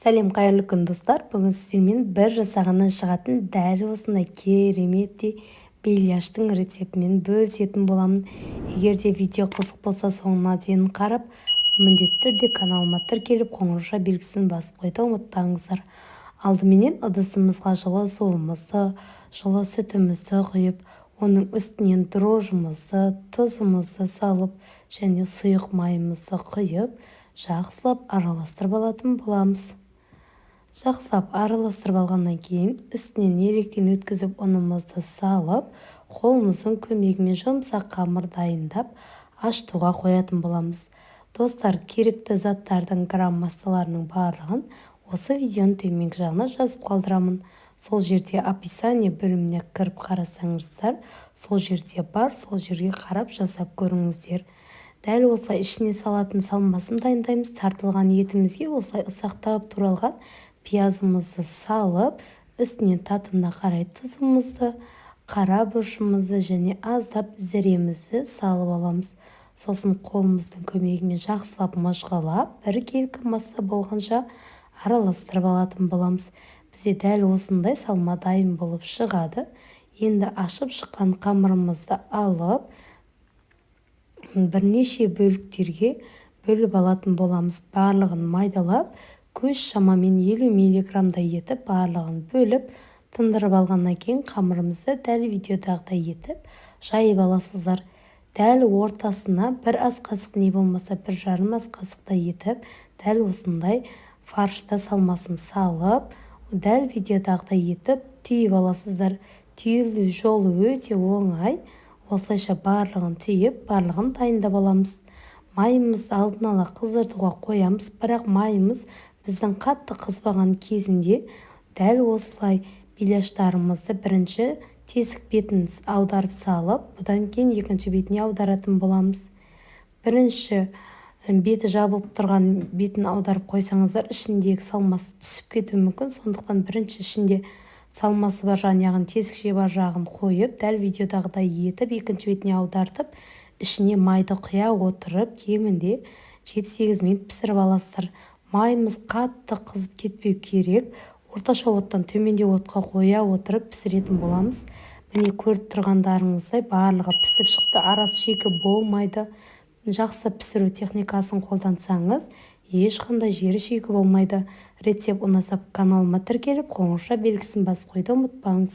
Сәлем, қайырлы күн, достар! Бүгін сіздермен бір жасағаннан шығатын дәл осындай кереметтей беляштың рецептімен бөлісетін боламын. Егер де видео қызық болса, соңына дейін қарап, міндетті түрде каналыма тіркеліп, қоңырауша белгісін басып қоюды ұмытпаңыздар. Алдыменен ыдысымызға жылы суымызды, жылы сүтімізді құйып, оның үстінен дрожжымызды, тұзымызды салып және сұйық майымызды құйып, жақсылап араластырып алатын боламыз. Жақсылап араластырып алғаннан кейін үстінен електен өткізіп ұнымызды салып, қолымыздың көмегімен жұмсақ қамыр дайындап, ашытуға қоятын боламыз. Достар, керекті заттардың грамм массаларының барлығын осы видеоның төменгі жағына жазып қалдырамын. Сол жерде описание бөліміне кіріп қарасаңыздар, сол жерде бар, сол жерге қарап жасап көріңіздер. Дәл осылай ішіне салатын салмасын дайындаймыз. Тартылған етімізге осылай ұсақтап туралған пиязымызды салып, үстінен татымына қарай тұзымызды, қара бұрышымызды және аздап зіремізді салып аламыз. Сосын қолымыздың көмегімен жақсылап мыжғылап, біркелкі масса болғанша араластырып алатын боламыз. Бізде дәл осындай салма дайын болып шығады. Енді ашып шыққан қамырымызды алып, бірнеше бөліктерге бөліп алатын боламыз. Барлығын майдалап, көз шамамен 50 миллиграммдай етіп барлығын бөліп, тындырып алғаннан кейін қамырымызды дәл видеодағыдай етіп жайып аласыздар. Дәл ортасына бір ас қасық, не болмаса 1,5 ас қасықтай етіп дәл осындай фаршты салмасын салып, дәл видеодағыдай етіп түйіп аласыздар. Түйілу жолы өте оңай. Осылайша барлығын түйіп, барлығын дайындап аламыз. Майымызды алдын ала қыздыртуға қоямыз, бірақ майымыз біздің қатты қызбаған кезінде дәл осылай беляштарымызды бірінші тесік бетін аударып салып, бұдан кейін екінші бетіне аударатын боламыз. Бірінші беті жабылып тұрған бетін аударып қойсаңыздар, ішіндегі салмасы түсіп кетуі мүмкін. Сондықтан бірінші ішінде салмасы бар жағын, яғни тесікше бар жағын қойып, дәл видеодағыдай етіп екінші бетіне аудартып, ішіне майды құя отырып, кемінде 7-8 минут пісіріп аласыздар. Майымыз қатты қызып кетпеу керек, орташа оттан төмендеу отқа қоя отырып пісіретін боламыз. Міне, көріп тұрғандарыңыздай, барлығы пісіп шықты, арасы шикі болмайды. Жақсы пісіру техникасын қолдансаңыз, ешқандай жері шикі болмайды. Рецепт ұнаса, каналыма тіркеліп, қоңырауша белгісін басып қоюды ұмытпаңыз.